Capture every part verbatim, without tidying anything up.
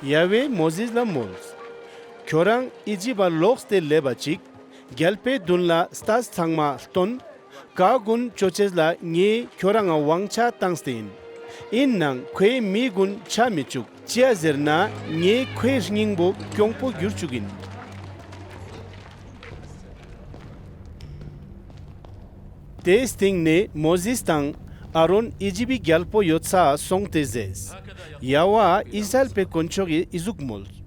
ཡ་ཝེ་མོ་ཟེས་ལ་མོལས། ཁྱོ་རང་ཨི་ཇིབ་བ་ལོགས་ཏེ་ལེབ་བ་ཅིག་གྱལ་པོའེ་དུན་ལ་སྟས་ཚང་མ་སྟོན། ཀ་གུན་ཅོ་ཅེས་ལ་ངའེ་ཁྱོ་རང་ང་ཝང་ཆ་ཏངས་ཏེ་ཨིན། ཨིན་ནའང་ཁོའེ་མི་གུན་ཆ་མི་ཅུག་ཅིའ་ཟེར་ན་ངའེ་ཁོའེ་སྙིང་པོ་ཀྱོང་པོ་གྱུར་ཅུག་ཨིན། ཏེའི་སྟིང་ནེ་མོ་ཟེས་དང་ཨ་རོན་ཨི་ཇིབ་བི་གྱལ་པོ་ཡོད་སའ་སོང་སྟེ་ཟེརས། ཡ་ཝ་ཨིས་ར་ཨེལ་པའེ་དཀོན་མཆོག་གི་འི་ཟུག་མོལས།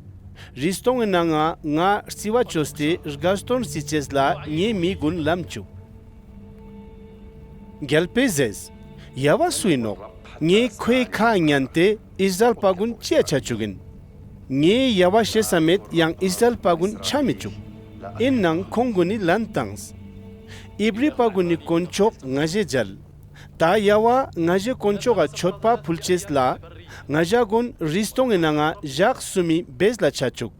རི་སྟོང་ངི་ནང་ང་ང་རྩི་བ་ཅོས་ཏེ་རྒ་སྟོན་རྩི་ཅེས་ལ་ངའེ་མི་གུན་ལམ་ཅུག། གྱལ་པོའེ་ཟེརས། ཡ་ཝ་སུ་ཨིན་ནོག། ངའེ་ཁོའེ་ཁའ་ཉན་ཏེ་ཨིས་ར་ཨེལ་པ་གུན་ཅིའ་ཆ་ཅུག་ཨིན། ངའེ་ཡ་ཝ་ཤེས་ས་མེད་ཡང་ཨིས་ར་ཨེལ་པ་གུན་ཆ་མི་ཅུག། ཨིན་ནའང་ཁོང་གུན་ནི་ལན་ཏངས། ཨིབ་རི་པ་གུན་ནི་དཀོན་མཆོག་ང་ཞའེ་ཇལ། ཏ་ཡ་ཝ་ང་ཞའེ་དཀོན་མཆོག་ག་མཆོད་པ་ཕུལ་ཅེས་ལ་ང་ཞ་གུན་རི་སྟོང་ངི་ནང་ང་ཞག་སུམ་མི་བེས་ལ་ཆ་ཅུག།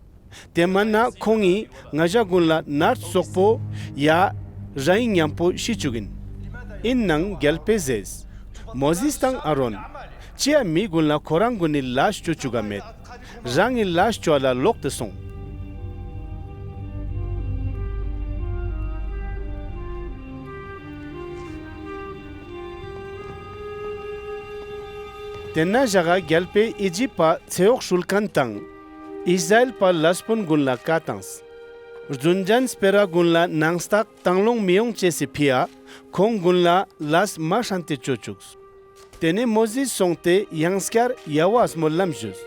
ཏེ་མན་ན་ཁོང་ངི་ང་ཞ་གུན་ལ་ནར་ཙོག་པོ་ཡ་ར་ཨིན་ཉམ་པོ་ཤི་ཅུག་ཨིན། ཨིན་ནའང་གྱལ་པོའེ་ཟེརས། མོ་ཟེས་དང་ཨ་རོན། ཅིའ་མི་གུན་ལ་ཁོ་རང་གུན་ནི་ལས་ཅོ་ཅུག་ག་མེད། རང་ངི་ལས་ཅོའ་ལ་ལོག་སྟེ་སོང་། ཏེན་ན་ཞག་ག་གྱལ་པོའེ་ཨི་ཇིབ་པ་ཚེ་ཡོག་སྲུལ་ཁན་དང་ཨིས་ར་ཨེལ་པ་ལས་པོན་གུན་ལ་ཀའ་ཏངས། རྫུན་ཅན་སྤེ་ར་གུན་ལ་ནང་སྟག་ཏང་ལོང་མི་ཡོང་ཅེས་སི་ཕིའ་ཁོང་གུན་ལ་ལས་མ་སྲན་ཏེ་ཅོ་ཅུགས། ཏེ་ནེ་མོ་ཟེས་སོང་སྟེ་ཡང་སྐྱར་ཡ་ཝའ་སྨོན་ལམ་ཞུས།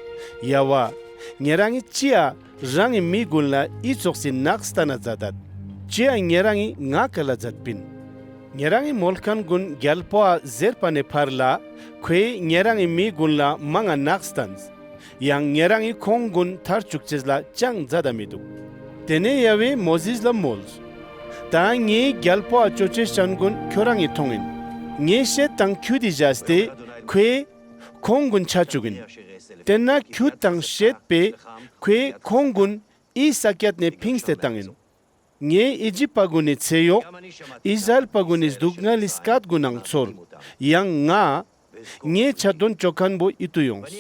ཡ་ཝ། ཉེ་རང་ངི་ཅིའ་རང་ངི་མི་གུན་ལ་འི་ཙོགས་སི་ནགས་སྟན་ན་ཛད་དད། ཅིའ་ཉེ་རང་ངི་ང་ཀལ་ལ་ཛད་པིན། ཉེ་རང་ངི་མོལ་ཁན་གུན་གྱལ་པོའ་ཟེར་པ་ནེ་ཕར་ལ་ཁོའེ་ཉེ་རང་ངི་མི་གུན་ལ་མང་ང་ནགས་སྟན། ཡང་ཉེ་རང་ངི་ཁོང་གུན་ཐར་ཅུག་ཅེས་ལ་ཅང་ཛད་ད་མི་དུག། ཏེ་ནེ་ཡ་ཝེ་མོ་ཟེས་ལ་མོལས། ཏ་ངའེ་གྱལ་པོའ་ཅོ་ཅེས་ཅན་གུན་ཁྱོ་རང་ངི་ཐོང་ཨིན། ངའེ་ཤེད་དང་ཁྱུད་དི་ཞགས་ཏེ་ཁོའེ་ཁོང་གུན་ཆ་ཅུག་ཨིན། ཏེན་ན་ཁྱུད་དང་ཤེད་པོའེ་ཁོའེ་ཁོང་གུན་འི་ས་ཀྱད་ནེ་ཕིངས་ཏེ་ཏང་ཨིན། ངའེ་ཨི་ཇིབ་པ་གུན་ནི་ཚེ་ཡོག། ཨིས་ར་ཨེལ་པ་གུན་ནི་རྡུག་ངལ་ལི་སྐད་གུན་ནང་ཚོར། ཡང་ང་ངའེ་ཆད་དོན་ཅོ་ཁན་བོ་ཨིད་ཏུ་ཡོངས།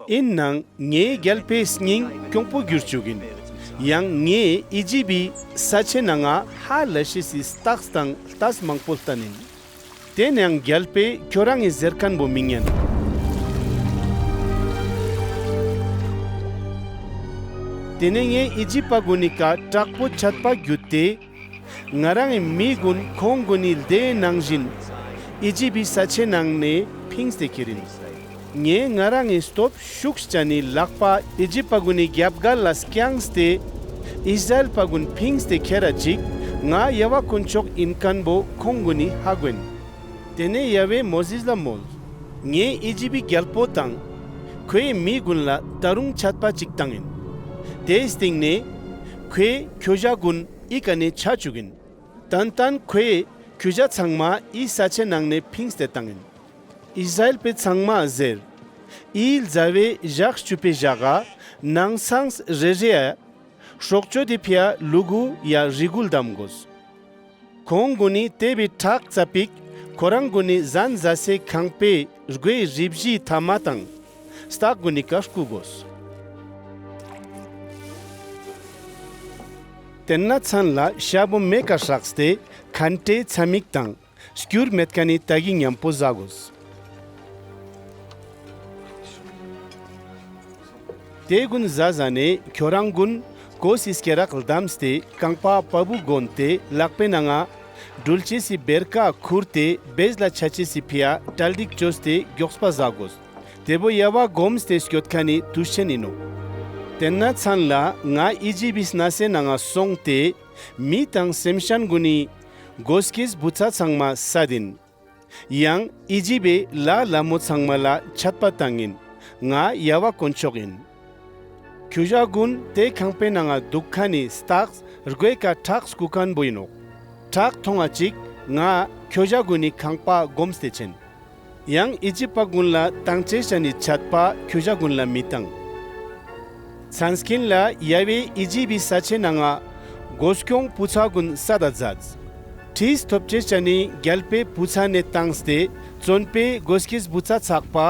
ཨིན་ནའང་ངའེ་གྱལ་པོའེ་སྙིང་ཀྱོང་པོ་གྱུར་ཅུག་ཨིན། ཡང་ངའེ་ཨི་ཇིབ་བི་ས་ཆའེ་ནང་ང་ཧ་ལས་ཤེས་སི་སྟགས་དང་ལྟས་མང་པོ་ལྟན་ཨིན། ཏེ་ནའང་གྱལ་པོའེ་ཁྱོ་རང་ངི་ཟེར་ཁན་བོ་མི་ཉན། ཏེ་ནེ་ངའེ་ཨི་ཇིབ་པ་གུན་ནི་ཀ་ཀྲག་པོ་ཆད་པ་གྱུད་ཏེ་ང་རང་ངི་མི་གུན་ཁོང་གུན་ནི་ལྡེའི་ནང་ཞིན་ཨི་ཇིབ་བི་ས་ཆའེ་ནང་ནེ་ཕིངས་ཏེ་ཁྱེར་ཨིན། ངའེ་ང་རང་ངི་སྟོབས་ཤུགས་ཅན་ནི་ལག་པ་ཨི་ཇིབ་པ་གུན་ནི་གྱབ་གལ་ལ་རྐྱངས་ཏེ་ཨིས་ར་ཨེལ་པ་གུན་ཕིངས་ཏེ་ཁྱེར་ར་ཅིག་ང་ཡ་ཝ་དཀོན་མཆོག་ཨིན་ཁན་བོ་ཁོང་གུན་ནི་ཧ་གོ་ཨིན། ཏེ་ནེ་ཡ་ཝེ་མོ་ཟེས་ལ་མོལས། ངའེ་ཨི་ཇིབ་བི་གྱལ་པོ་དང་ཁོའེ་མི་གུན་ལ་ཏ་རུང་ཆད་པ་ཅིག་ཏང་ཨིན། ཏེའི་སྟིང་ནེ་ཁོའེ་ཁྱོ་ཞ་གུན་འི་ཀ་ནེ་ཆ་ཅུག་ཨིན། ཏན་ཏན་ཁོའེ་ཁྱོ་ཞ་ཚང་མ་འི་ས་ཆའེ་ནང་ནེ་ཕིངས་ཏེ་ཏང་ཨིན། ཨིས་ར་ཨེལ་པའེ་ཚང་མའ་ཟེར། འི་ལཛའ་བོའེ་ཞག་ཅུ་པའེ་ཞག་ག་ནང་སང་རེ་རེའ་སྲོག་ཅོད་དི་ཕིའ་ལུ་གུ་ཡ་རི་གུལ་དམ་གོས། ཁོང་གུན་ནི་ཏེ་བི་ཁྲག་ཙ་པིག་ཁོ་རང་གུན་ནི་ཟན་ཟ་སའེ་ཁང་པའེ་སྒོའེ་རི་བཞིའི་ཐའ་མ་དང་སྟག་གུན་ནི་ཀ་སྐུ་གོས། ཏེན་ན་ཚན་ལ་ཤ་བོ་མེ་ཀ་སྲགས་ཏེ་ཁན་ཏྲེ་ཚ་མིག་དང་སྐྱུར་མེད་ཁན་ནི་ཏ་གི་ཉམ་པོ་ཟ་གོས། ཏེ་གུན་ཟ་ཟ་ནེ་ཁྱོ་རང་གུན་གོས་སི་སྐེ་རགས་ལྡམས་ཏེ་རྐང་པའ་པ་བུ་གོན་ཏེ་ལག་པའེ་ནང་ང་གྲུལ་ཅེས་སི་བེར་ཀ་ཁུར་ཏེ་བེས་ལ་ཆ་ཅེས་སི་ཕིའ་ཀྲལ་སྒྲིག་ཅོས་ཏེ་གྱོགས་པ་ཟ་གོས། ཏེ་བོ་ཡ་ཝ་གོམས་ཏེ་སྐྱོད་ཁན་ནི་ཏུས་ཆེན་ཨིན་ནོག། ཏེན་ན་ཚན་ལ་ང་ཨི་ཇིབ་བི་ནས་སའེ་ནང་ང་སོང་སྟེ་མི་དང་སེམས་ཅན་གུན་ནི་གོས་ཀེས་བུ་ཚ་ཚང་མ་སད་ཨིན། ཡང་ཨི་ཇིབ་བི་ལ་ལ་མོ་ཚང་མ་ལ་ཆད་པ་ཏང་ཨིན། ང་ཡ་ཝ་དཀོན་མཆོག་ཨིན། ཁྱོ་ཞ་གུན་ཏེ་ཁང་པའེ་ནང་ང་དུག་ཁན་ནི་སྟགས་སྒོའེ་ཀ་ཁྲག་སྐུ་ཁན་བོ་ཨིན་ནོག། ཁྲག་ཐོང་ང་ཅིག་ང་ཁྱོ་ཞ་གུན་ནི་ཁང་པའ་གོམས་ཏེ་ཆེན། ཡང་ཨི་ཇིབ་པ་གུན་ལ་ཏང་ཅེས་ཅན་ནི་ཆད་པ་ཁྱོ་ཞ་གུན་ལ་མི་ཏང་། ཚན་སྐྱེན་ལ་ཡ་ཝེ་ཨི་ཇིབ་བི་ས་ཆའེ་ནང་ང་གོས་ཀྱོང་བུ་ཚ་གུན་སད་ད་ཛདས། ཁྲིས་ཐོབ་ཅེས་ཅན་ནི་གྱལ་པོའེ་བུ་ཚ་ནེ་ཏངས་ཏེ་ཙོན་པའེ་གོས་ཀེས་བུ་ཚ་ཚག་པ་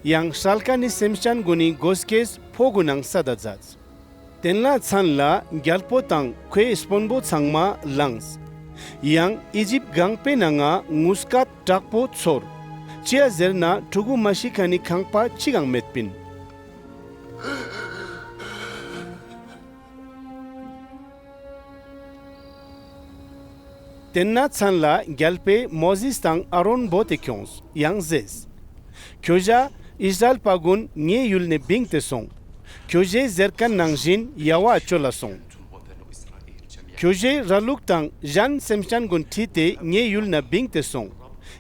ཡང་སྲལ་ཁན་ནི་སེམས་ཅན་གུན་ནི་གོས་ཀེས་ ཕོ་གུན་ནང་སད་ད་ཛདས། ཏེན་ན་ཚན་ལ་གྱལ་པོ་དང་ཁོའེ་སྤོན་པོ་ཚང་མ་ལངས། ཡང་ཨི་ཇིབ་གང་པོའེ་ནང་ང་ངུ་སྐད་ཀྲག་པོ་ཚོར། ཅིའ་ཟེར་ན་ཕྲུ་གུ་མ་ཤི་ཁན་ནི་ཁང་པ་ཅིག་གང་མེད་པིན། ཏེན་ན་ཚན་ལ་གྱལ་པོའེ་མོ་ཟེས་དང་ཨ་རོན་བོས་ཏེ་ཁྱོངས་ཡང་ཟེརས། ཁྱོ་ཞའ་ཨིས་ར་ཨེལ་པ་གུན་ངའེ་ཡུལ་ནེ་བིངས་ཏེ་སོང་། ཁྱོ་ཞའེ་ཟེར་ཁན་ནང་ཞིན་ཡ་ཝ་ཅོ་ལ་སོང་། ཁྱོ་ཞའེ་ར་ལུག་དང་ཞན་སེམས་ཅན་གུན་ཁྲིད་དེ་ངའེ་ཡུལ་ནེ་བིངས་ཏེ་སོང་།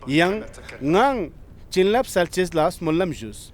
ཡང་ངའང་ཅིན་ལབས་སལ་ཅེས་ལ་སྨོན་ལམ་ཞུས།